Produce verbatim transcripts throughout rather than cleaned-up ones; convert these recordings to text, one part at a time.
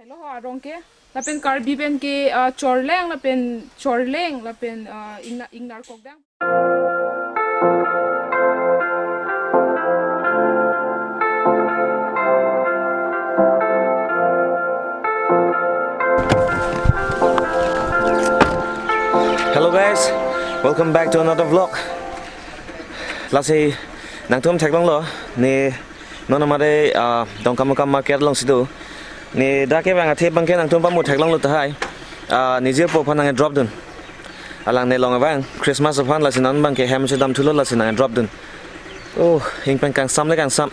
Lo arong ke, lapen Karbi pen ke, ah, chorleng, lapen chorleng, lapen, ah, ingna-, ingnar kokdang. Hello guys, welcome back to another vlog. Lasi nangtum theklonglo, ne non amare, ah, Dongkamukam market alongsi do. Ne dak kevang athe abangke nangtum pamu theklonglo tahai. Ah, ne jirpo aphan nang-drop dun. Alang ne long abang Christmas aphan, lasi non abangke hem chedamthulo, lasi nang-drop dun. Oh, ingpen kangsam le kangsam.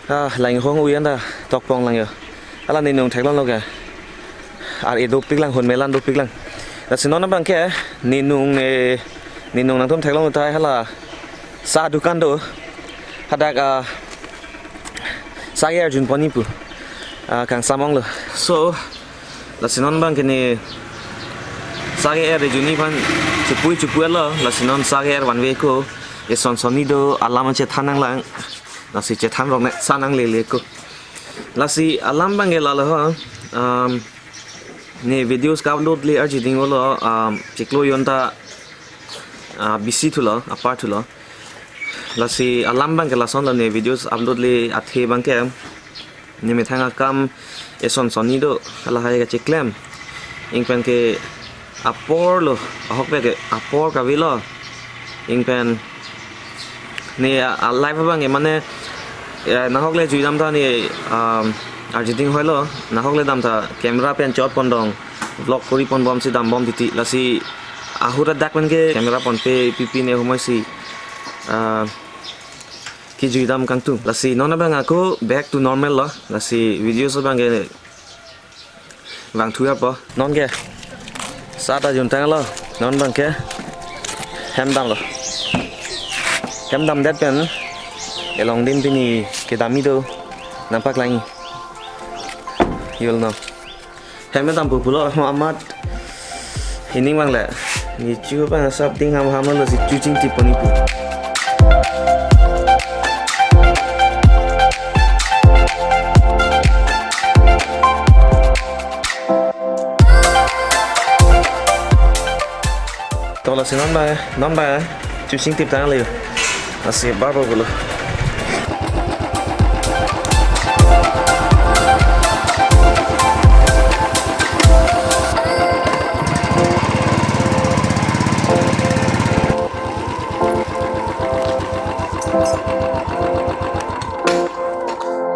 Ah, lang hong uyan ta tokpong lang yo. Hala ne nung theklonglo ke. Ar-e dopik lang, hon melan dopik lang. Lasi non abangke ne nung ne, ne nung nangtum theklonglo tahai, hala sa dukan do. Hadak, ah, sage arjun pon-i pu. Ah, kangsam onglo. So, lasi non abangke ne sage arjun-i aphan chepui chepui lo, lasi non sage vanve ko. Eson sonni do, alam chethan nanglang. Lasi chethan rok ne sa nanglele ko. Lasi alam abangke lalo ho. Um, ne videos ka-upload le arjiding olo, um, chiklo jon ta, ah, busy thulo, apar thulo. Lasi alam abangke lasonlo, ne videos upload le athe abangke. Ne methang akam eson sonni do, halahai kacheklem. Ingpen ke apor lo, ahokpet ke apor kavelo. Ingpen ne a, alive abangke mane, eh, nahok le juidam ta ne, um, arjiding hoilo, nahok le dam ta camera pen chot pondong, vlog kori ponbomsi dambom titi, lasi ahut adak pen ke camera ponpe pipi ne humoi si, ah, kejuidam kangtung. Lasi non abang ako back to normal lo. Lasi videos abangke vangthu apot. Non ke sa ta juntanglo. Non abangke hem damlo. Hem damdet pen elongdin pini kedam-i do. Nangpaklang-i. You'll know. Hem dampo pulo amat. Ining abang le. Ne chu abang asap ding ham ham lo, si chu chingtip pon-i pu. To lasi non abang, non abang chu chingtip tanglo. Lasi barpo pulo.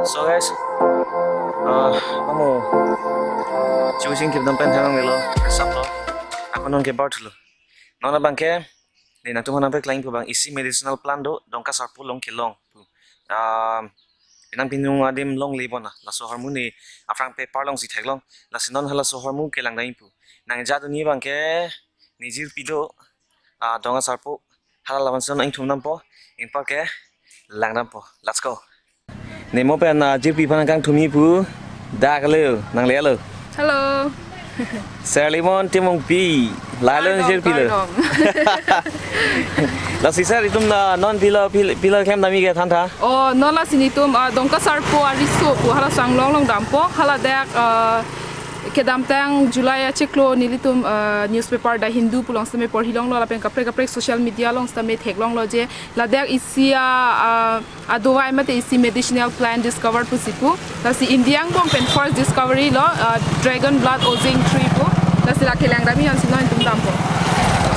So guys, ah, kamu chu chingtip dam pen thanang lelo, asap lo. Ako non ke barthulo. Non abangke, ne nangtum aphan nangpaklang pu abang isi medicinal plant do, Dongka Sarpo along kelong pu. Ah, nangpinung adim longle bon na, laso ahormu ne aphrang paper alongsi theklong, lasi non halaso ahormu kelang dam-i pu. Nang jaduni abangke, ne jirpi do, ah, Dongka Sarpo, hala laman son ingthum dampo, ingpar ke lang dampo. Let's go. Ne mo pen, ah, jirpi aphan nangkangthum-i pu. Dak lo, nanglelo. Hello. Sir Limon Timungpi. Lalo kardom, jirpi lo. Kardom. Lasi sir, itum na non pilo, pil-, pilo klem dam-i ke thantha. Oh, non lasi netum, ah, Dongka Sarpo ariso pu halaso anglong along dampo. Hala dak, ah, kedamtang July achiklo nelitum, ah, newspaper The Hindu pu along sitame porhilonglo, lapen kaprek kaprek social media along sitame theklonglo je ladak isi a, ah, adovai mate isi medicinal plant discovered pusi pu. Lasi India angbong pen first discovery lo, ah, dragon blood ozing tree pu. Lasi la kelang dam-i ansi non itum dampo.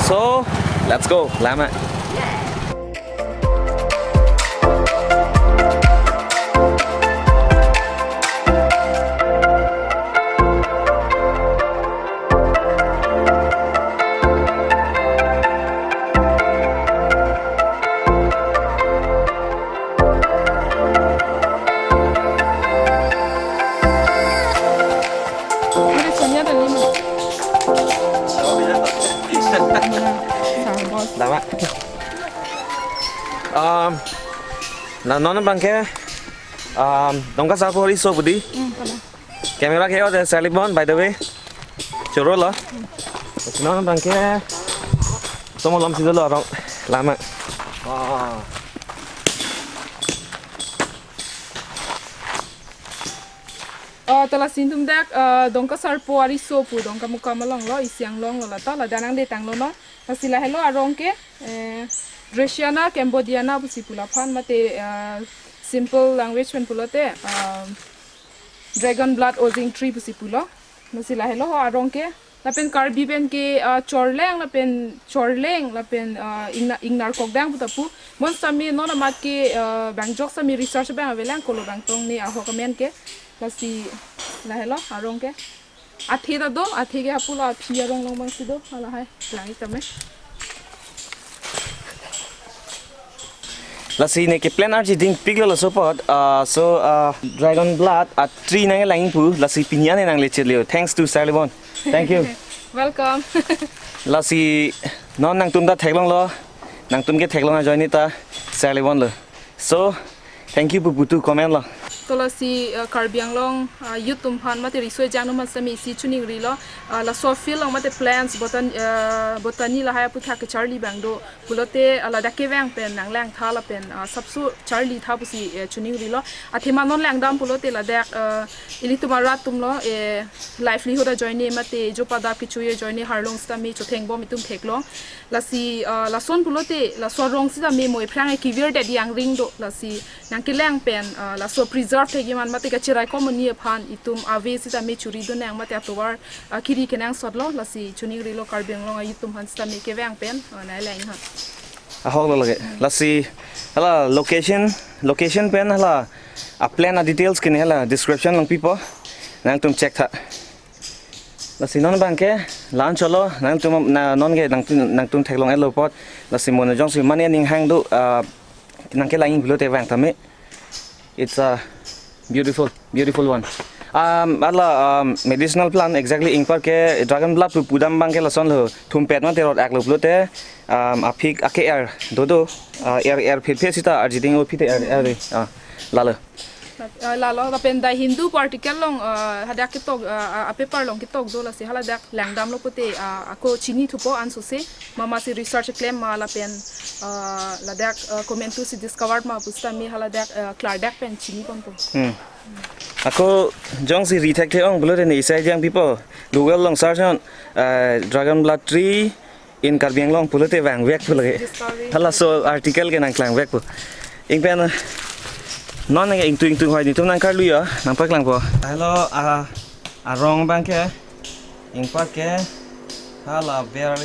So, let's go. Lama. Lama. Um, na non abangke, um, Dongka Sarpo ariso pu di. Hmm, pada. Camera ke ode Sir Limon, by the way. Choro lo. Non abangke. Tomo lom si dolo arong lama. Ah. Oh, Lasi netum dak, ah, Dongka Sarpo ariso pu Dongkamukam along lo, isi anglong lo lata, ladak nangdetang lo no. Lasi lahelo arong ke, eh, Drasiana cambodiana pusi pu laphan mate, ah, simple language pen pulote, ah, dragon blood ozing tree pusi pulo. Lasi lahelo ho arong ke, lapen Karbi pen ke, ah, chorleng, lapen chorleng, lapen, ah, ingna-, ingnar kokdang puta pu. Bonsitame non amat ke, ah, bang jok sitame research bang avelang kolo bang tong ne ahok amen ke. Lasi lahelo arong ke. Athe ta do, athe ke hapulo aphi arong along bang si do, halahai. Lang-ik tame. Lasi ne ke plan arji dingpiklo laso apot. Ah, so, ah, dragon blood a tree nanglang pu, lasi pini ane nangle chetlo. Thanks to Sir Lebon. Thank you. Welcome. Lasi non nangtum ta theklonglo, nangtum ke theklong ajoine ta Sir Lebon lo. So, thank you pu putu comment lo. To lasi, uh, Karbi Anglong, uh, youth atum aphan mate riso ejang atum aphan sitame isi choningrilo, uh, laso field along mate plants, botan-, uh, botany lahai aphuthak kecharli bang do. Pulote, uh, ladak kevang pen nanglang tha lapen, uh, sapso charli tha pusi, uh, choningrilo. Athema non langdam pulote ladak, uh, ilitum arat atum lo, eh, livelihood ajoine mate jopa adap kecho ajoine harlong sitame chotheng bom itum theklong. Lasi, ah, lason pulote, laso arong sitame mo ephrang e kevir det yang ring do, lasi nangkelang pen, ah, laso preserve thekji man mate kachirai komoni aphan itum ave sitame chori do nang mate atovar, ah, kiri kenangsot lo, lasi choningrilo Karbi Anglong a youth atum aphan sitame kevang pen, ah, nanglang ha. Ahok lo lake. Lasi, hala location, location pen hala, a plan a details ke ne hala description along pipo. Nangtum check tha. Lasi non abang ke la-anchot lo, nangtum na non ke nangtum, nangtum theklong-etlo apot. Lasi mo jongsi mane aning hang do, ah, nangkelang pulote vang tame. It's a beautiful, beautiful one. Um, hala, um, medicinal plant exactly ingpar ke dragon blood pu pudam abang ke lason lo, thumpet mate rot-ak lo pulote, um, aphik ake er do do, ah, er, er phit phit sita arjiding o phite er, er, ah, lalo. Ah, lalo, lapen The Hindu pu article along, ah, hadak ketok, ah, ah, a paper along ketok do, lasi haladak langdamlo pute, ah, ako chini thupo ansose, mama si research klem ma lapen, ah, ladak, ah, komantu si discovered ma pusitame haladak, ah, klardak pen chini ponpo. Hmm. Ako jongsi ri thekthe ong pulote ne isai jang pipo. Google along search non, ah, dragon blood tree in Karbi Anglong pulote vangvek pu lake. Discovery. Halaso article ke nangklangvek pu. Ingpen non nang ingtung ingtung hoi netum nangkarlu ya, nangpaklangpo. Hello, ah, arong abang ke, ingpar ke, hala aber,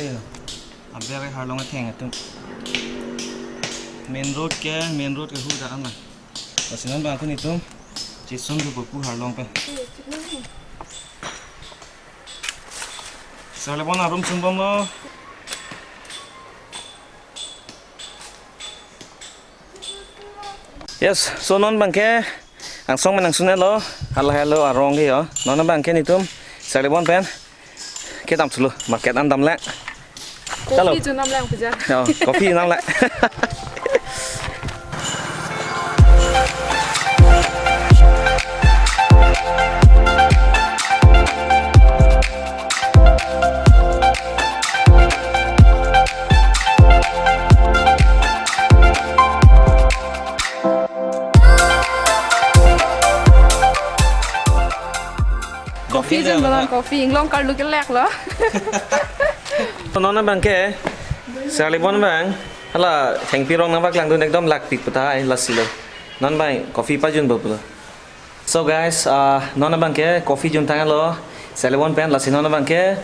aber harlong atheng atum. Main road ke, main road ke hu da ana. Lasi non abang ke netum chesun do pu harlong pen. Sir Lebon arum sungbomlo. Yes, so non abang ke angsong pen nangsun-etlo, hala helo arong ke yo. Non abang ke netum Sir Lebon pen kedam thulo, market an damle. Chalo. Coffee chu namlang puja. Yo, coffee namle. Coffee jun balang, coffee inglong karlu kelek lo. Non abang ke, Sir Lebon abang, hala thengpi rong nangpaklangdun ekdom lakpik puta hai lasi lo. Non abang coffee pajunpo pulo. So guys, ah, non abang ke coffee juntanglo, Sir Lebon pen, lasi non abang ke,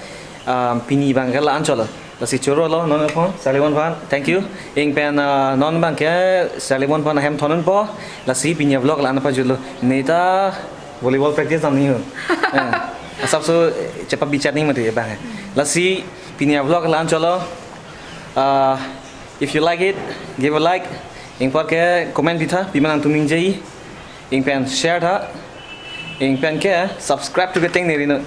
ah, pini abang ke la-anchotlo. Lasi chorolo non aphan, Sir Lebon aphan, thank you. Ingpen, ah, non abang ke Sir Lebon aphan ahem thondunpo, lasi pini vlog la-an pajutlo. Neta volleyball practice dam ni ho. Eh, asapso chepa bichat ni mati abang. Lasi pini vlog la-anchotlo. Ah, if you like it, give a like. Ingpar ke comment pitha, pima nangtum ningje. Ingpen share tha. Ingpen ke subscribe to keteng neri no.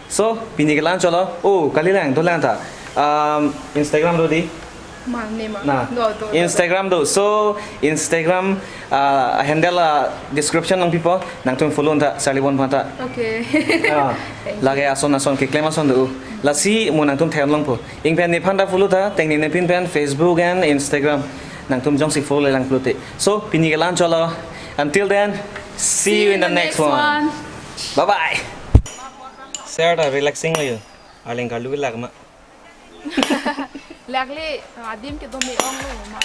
So, pini ke la-anchotlo. Oh, kalilang, dolang tha. Um, Instagram do dei. Ma, ne ma. Na. Do, do, do, do. Instagram do. So, Instagram, ah, handle, ah, description along pipo. Nangtum follow tha, Sir Lebon aphan tha. Okay. Ah, thank you. Lake ason ason keklem ason do. Lasi mo nangtum theklongpo. Ingpen nephan ta follow tha, tengne nephin pen Facebook and Instagram. Nangtum jongsi follow-le lang pulote. So, pini ke la-anchotlo. Until then, see you in the next one. Bye bye. Sir ta relaxing lo yo. Arleng karlu lak ma. Lak le, adim kedo me-ong lo ma.